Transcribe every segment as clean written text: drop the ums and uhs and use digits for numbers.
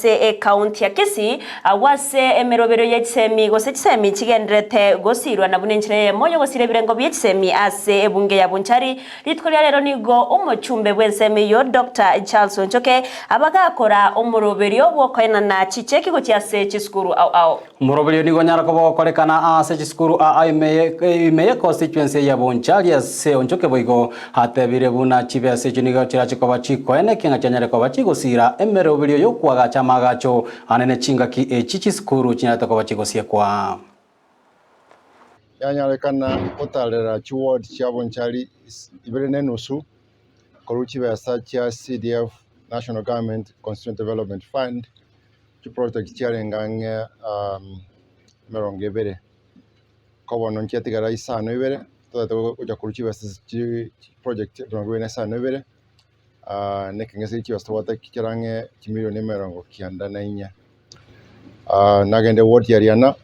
ase ekaunti ya Kisii agwo ase emeroberio ye chisemi gose chisemi chigendererete gosirwa na buna enchera eyemo y'ogosira ebirengo bie chisemi ase ebunge ya Bonchari. Rituko ria rero nigo omochumbe bw'ensemo eyio Doctor Charles Onchoke abagakora omoroberio bw'okoenana chicheki gochia ase chisukuru ao ao. Omoroberio nigo onyare koba ogokorekana aase chisukuru aa ime ime ye constituency ya Bonchari ase Onchoke boigo atebire buna chibesa echio nigo chirache koba chikoenekia ng'a chianyare koba chigosira emeroberio y'okoagacha amaagacho anene chingaki echi chisukuru chinyarete koba chigosiekwa. Yanyarekana gotarera chiward chia Bonchari ibere na enusu korwa chibesa chia CDF, National Government Constituent Development Fund, chiproject chiarenge ang'e emerongo ebere, ko bono nchiatigara isano ibere, totagete gocha korwa chibesa chi chiproject emerongo ebere na isano ibere, na ekeng'ese chibesa tobwate kere ang'e chimilion emerongo kianda na inye. Nagende ward ya Riana,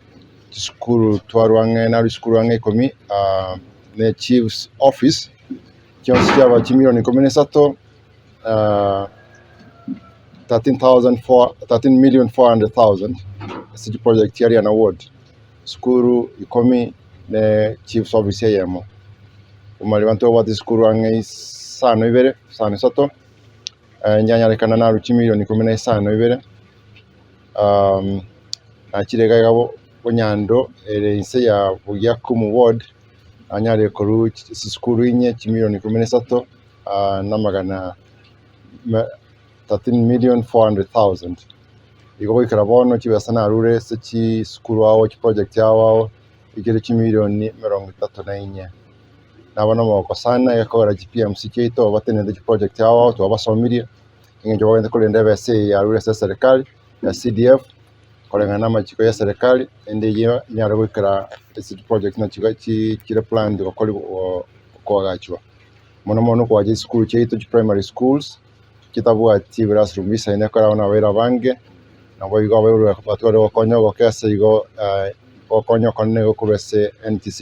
chisukuru twarwa ang'e narwa chisukuru ang'e ikomi, ne chief's office, chionsi chiaba chimilion ikomi na isato. 13,400,000 ase chiproject chia Riana Ward, sukuru ikomi ne chief's office eyemo. Omanyire abanto babwate chisukuru ang'e isano ibere, isano isato, nyanyarekana narwe chimilion ikomi na isano ibere, nachire iga iga bonyando ere inse ya Bugiakumu ward, nanyarire korwa chisukuru inye chimilion ikomi na isato. Namagana 13,400,000. Igo goikera bono chibesa narure ase chisukuru ao chiproject ao ao ekere chimilioni emerongo etato na inye. Nabo nomogoko sana egekogera chi PMC chiaito batenenete chiproject ao ao twabasomirie eng'encho bagende korenda ebesa eye yarure ase eserekari ya CDF koreng'ana na amachiko ya eserekari naende eyio enyare goikera ase chiproject nachi chire planned gokorwa koagachwa. Mono mono koacha chisukuru chiaito chi primary schools, chitabwati ebirasi room bisaine ekero abana babeire abange, naboigo abaibori batware gokonya ogoke ase igo gokonya okonene gokorwa ase NTC.